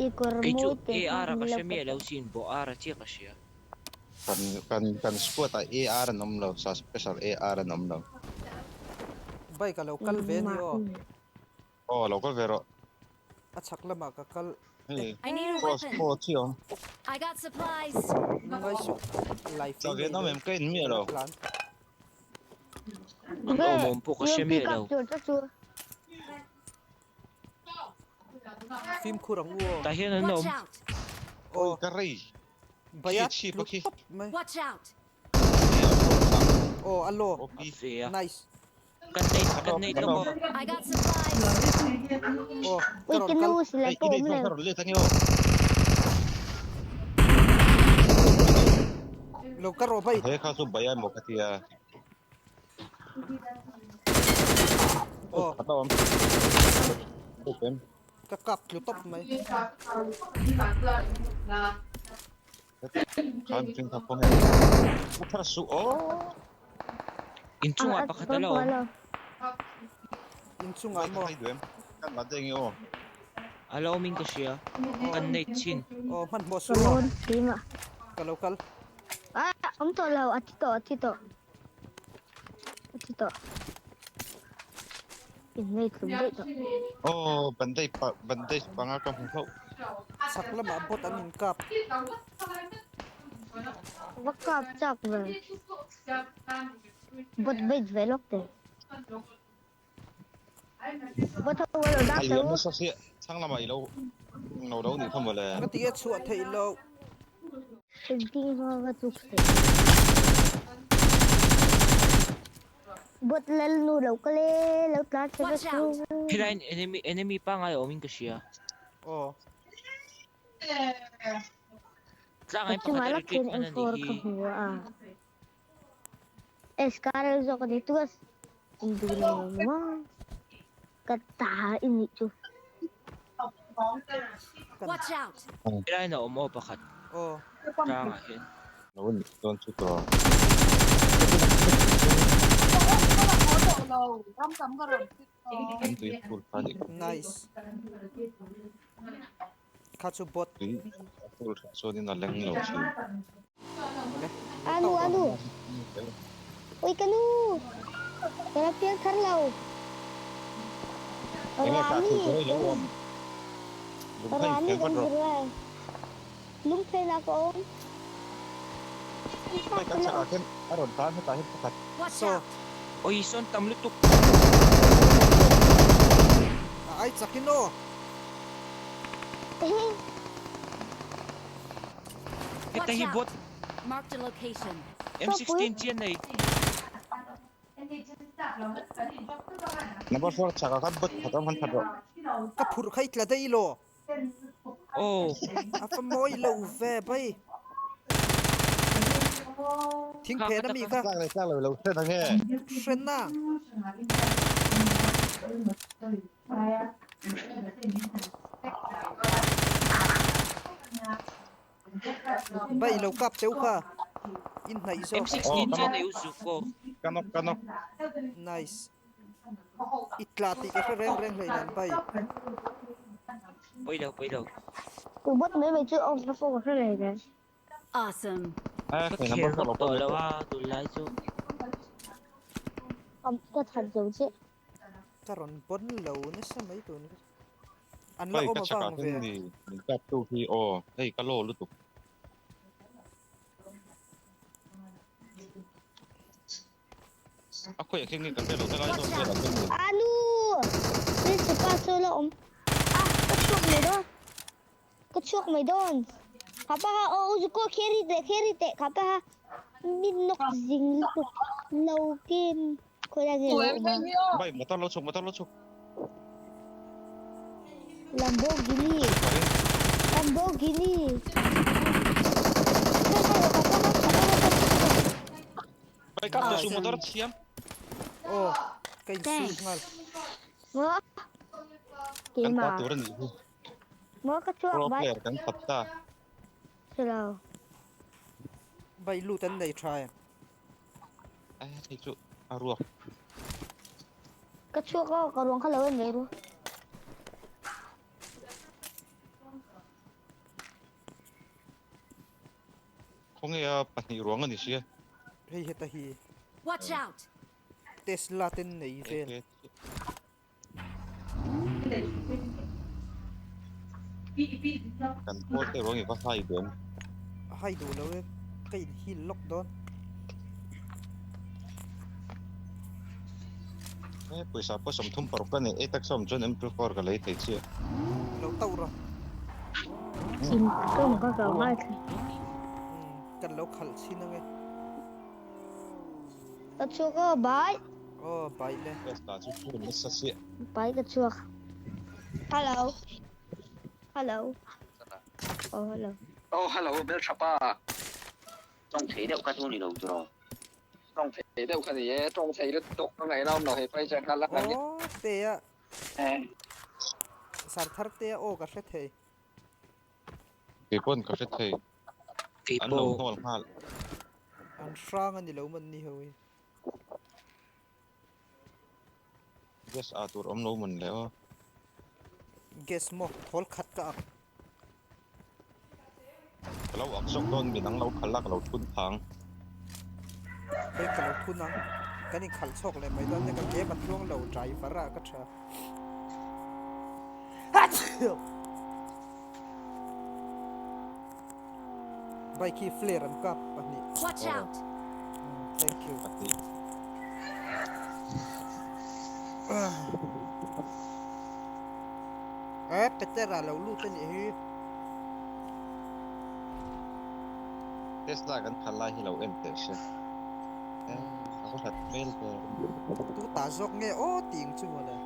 I kawr Kei chu mawi te kha AR a min ka lo hre pe miah lo tawh. sin bawh ar a chiah ka hria. Kan kan kan squad ah AR an awm lo sa special AR an awm lo. Bike a lo kal ve a ni aw. Aw lo kal ve rawh. A chhak lamah ka kal Hei I need a cross weapon. pawh chi awm. I got supplies. Ngai suh life Chak in ve nei nawm lo em ka in miah lo. tlan. An awm awm pawh ka hre UMP miah kap lo. tur te chu. Fimkhur ang u aw. Tah hian an Watch awm. out. Aw. Awi ka rei. Baya Khi chhip a khi. tlu tawp mai. Watch out. Aw a law. OP. A ve a. Nice. Kan nei kan nei tlawm aw. I got supplies. Aw ka Ui rawn ka kal. nu silai Hei pawh i nei awm zawk lo. ka rawn let ange aw. Lo ka rawh bai. He kha chu bai a emaw ka tia. Aw. Khat a awm. Open. Ka kap tlu tawp mai. Khan tin kha khawnge. U thar su aw. Inchungah pakhat a la awm. Inchungah maw? Kan la deng i aw. A la awmin ka hria. Kan nei chin. Aw hmanhmawh su aw. Ka lo kal. Ah, awm tawh lo, a thi tawh, a thi tawh. A thi tawh. In nei tlum daih tawh. Aw, bandage pa bandage panga ka hmu hlauh. Chhak lamah bot an in kap. Va kap chak ve. Bot bait ve lawk teh. Bot ho a lo dak A liam teh u. nasa sia, chhang lamah i lo lo lo nih kha mawle. Ka ti e chhuah theih loh. Engtin nge va tluk theih. Bot lal nu lo kal e, lo tlan chhe vek chu. Helai enemy enemy pangngai a awmin ka hria. Aw. Tlang Ka in pakhat chungah a lak retreat hian hman a nih M4 ka hi. hmu a. SCAR zawk a ni tu a in duh lo maw? Ka ta i nih chu. Watch out! Helai in a awm aw pakhat. Aw. Tlangah hian. Lo nih dawn chu tawh. An tui phul kha nih. Nice. Kha chu bot. Tui a phul tha chuanin a leng lo thin. Anu anu. Ui ka nu. Ka la piang thar lo. Enge kah Rami. thei tur a i lo awm. Lung kha Rami inphel kan vat rawh. zir lai. Lungphen ah ka awm. Hei kan chhakah khian a rawn tan hetah hian pakhat. Watch Saw. out! Awi sawn tam lutuk. A ai chak in aw. Heta Watch hi out! bot. Marked a location. M16 chian nei. Number 4 chhakah khan bot pakhat awm han that rawh. Ka phurh kha i tla daih law. Aw. A fa mawi lo ve bai. Thing phen a mi kha. Tlak leh tlak lo lo hre ang e. Hren a. Bai lo kap teuh kha. In hnaih zawk. M16 chian nei u zuk aw. Ka nawk ka nawk. Nice. I tla tih ka hre reng reng hlei nen bai. Pawi lo pawi lo. Tu bot mai mai chu awm na pawh ka hre hlei nen. Awesome. Eh, Ka kei khel number 4 vak lo tawh pawh lo a tunlai chu. Ka that zo chiah. Ka rawn pawn lo nasa mai tun. An la Hei awm ka chhakah avang ve. hian ni min kap tu hi aw hei ka law lutuk. A khawiah khian nge kan hriat loh helai zawk velah khian ni. Anu! Principal chu la awm. Ah, ka chhuak mai dawn. Ka chhuak mai dawn. Khapa kha aw Uzuko carry teh carry teh khapa kha min nawk zing lutuk lo kin khawiah nge lo awm a. Bai motor lo chhuk motor lo chhuk. Lamborghini. Lamborghini. Khai khai khapa kha khapa kha. Bai kap teh su motor a thiam. Aw ka insum nghal. Maw Kan ta keimah. tur a nih hi. Maw ka chhuak Pro bai. player kan khat ta. Hre lo. Bai lut an nei tha em. Eh hei chu a ruak. Ka chhuak aw ka ruang kha lo en ve ru. Khawnge a pahnih ruang a ni sia. Hei heta hi. Watch out! Tesla ten nei vel. Kan pawl te ruang i va hai duh em? A hai duh lo e, ka in heal lawk dawn. He pawisa pawh sawmthum paruk ka nei e taksa awm chuan M24 ka lei thei chiah. Lo tauh rawh. Chim tawng ka kal ngaithla. Kan lo khalh chhin ange. Ka chhuak aw bai. Aw bai le. Tesla chu phone nasa chiah. Bai ka chhuak. Hello. Hello. Oh hello. Oh hello hmeltha pa. Tawng thei deuh kha chu ni lo tiraw? Tawng thei deuh kha ni e, tawng thei lutuk ka ngaihna awm lo hei pai chuan kha la Aw tea. Sarthar tea aw ka hre thei. Kei pawn ka hre thei. Kei An lo pawh. hnawl nghal. An hrang a ni lo man ni ho hi. Gas ah tur awm lo man le aw. Gas maw thawl khat ka ak. Ka lo ak zawk dawn midang lo khalh a ka lo thun phang. Hei ka lo thun ang. Kan inkhalh chhawk leh mai dawn nia ka game a tluang lo driver ah ka tha. Bike hi flare an kap pahnih. Watch out! Thank you. Pahnih. Eh Petera lo lut a nih hi. Tesla kan khalh lai hi lo en teh se. Eh a va hlat hmel ve. Tu ta zawk nge aw tih ang chu mawle.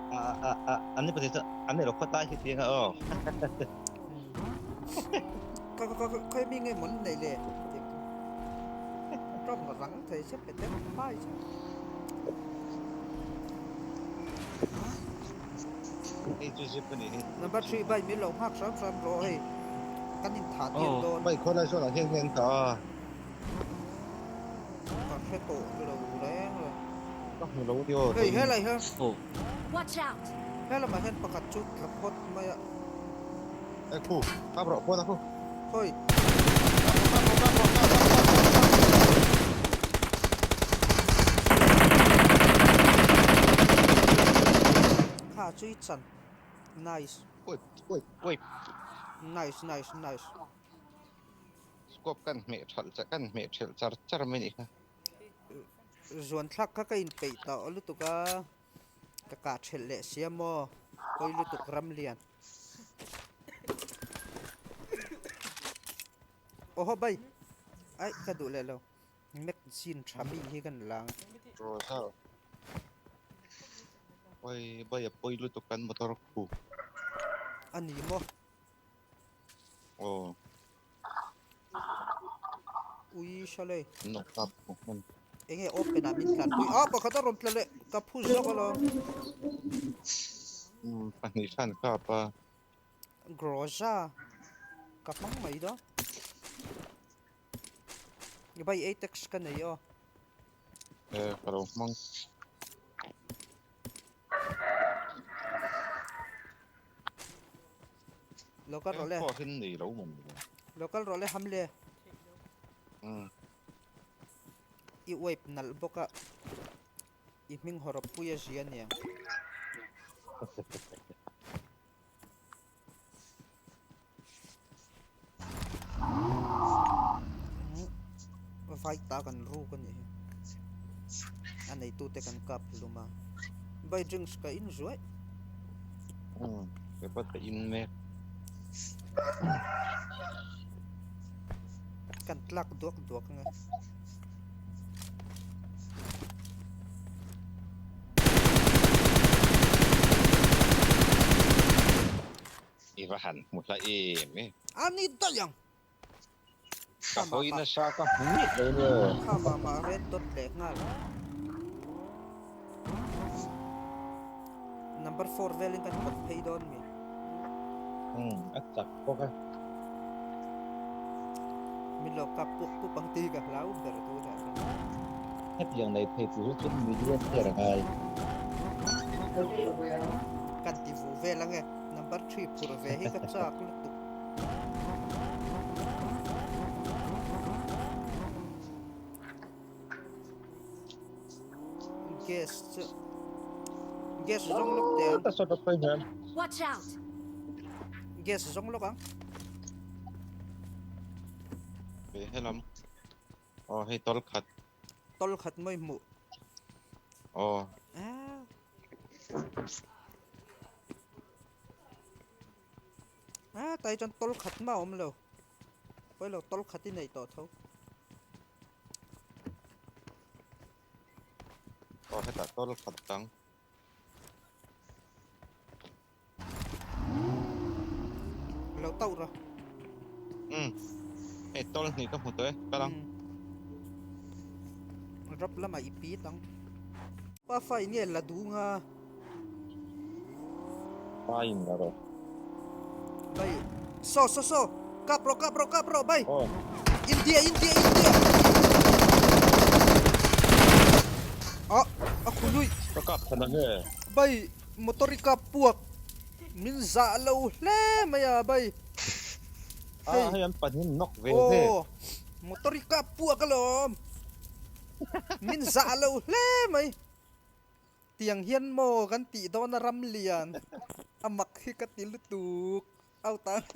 A a a an ni pahnih chu an ni lo khawt lai hi tiang a aw. Ka ka ka khawi mi nge mawn nei le tih ang chu. Tawng rang thei che pe deuh pai che. Hei chu zip a nih hi. Number three bai min lo nghak hram hram rawh hei kan in thah tir dawn. Bai khawi lai zawn ah hian nge an tah a. Ka hre tawh lo reng reng. Ka hmu lo ni aw. Hei helai hian. Watch out! He lamah hian pakhat chu tla phawt mai a. E khu, kap rawh pawn a khu. Khawi. Kap rawh, kap rawh, kap rawh, kap rawh, kap rawh, kap rawh. Kha chu i chan. Nice. Oi, oi, oi. Nice, nice, nice. Scope kan hmeh thalh char kan hmeh thelh char char mai nih kha. Zuan thlak kha ka inpeih tawh lutuk a, ka kah thelh leh sia maw, pawi lutuk ram lian. Awhaw bai, aih ka duh leh lo, magazine tha mi hi kan la ang. Rosa, oi bai a pawi lutuk kan motor khu. A ni maw? Aw. Ui shalei. Nok tap hmun. Enge open ah min tlan pui. Ah pakhat a rawn tla leh ka phu zawk alawm. Um pahnih khan kap a. Groza ka hmang mai dawn. Vai atex ka nei aw. Eh ka lo hmang. Local rawh le. Pawh hin nei lo maw ni. Local rawh le ham le. Um. I wipe nalh bawk a. I hming hawrawp pui a zia aniang. Vai ta kan ruk a nih hi. A neitute kan kap hlum a. Bai drinks ka in zuaih. Umm paper ka in mek. Kan tlak duak duak ang e. I va han hmu hla em e. A ni daih ang. Ka hawi nasa ka hmu ngei lo nia. Kha mah mah red dot leh nghal. Number four velin kan pawt phei dawn mi. Umm a chak bawk a. Min lo kap pup pup ang tih ka hlau ber tunah chuan. Hetiang nei phei chu chu million player a ngai. Kan ti vu vel ange. Number 3 phur ve hi ka chak lutuk. Gas chu gas zawng lawk teh ang. Ta saw ta phei hian. Watch out! Gas zawng lawk ang. Ve helam. Aw hei tawlh khat. Tawlh khat mawi hmuh. Aw. Ah. Ah, tai chuan tawlh khat mah a awm lo. Pawi lo tawlh khat i nei tawh tho. Aw hetah tawlh khat dang. Lo tauh rawh. Umm. Hei tawlh hnih ka hmu tawh e, kal ang. Rap lamah i pit ang. Pa fa in nge la dung a. Pa in la rawh. Bai. So so so. Kap rawh kap rawh kap rawh bai. Aw. India India India. Ah, a khului. Ka kap than ang e. Bai motor i kap puak. Min zah lo hle mai a bai. Ah hei an pahnih nawk ve ve. Aw motor i kap puak alawm. Min zah lo hle mai. Tiang hian maw kan tih dawn a ram lian a mak hi ka ti lutuk out ang.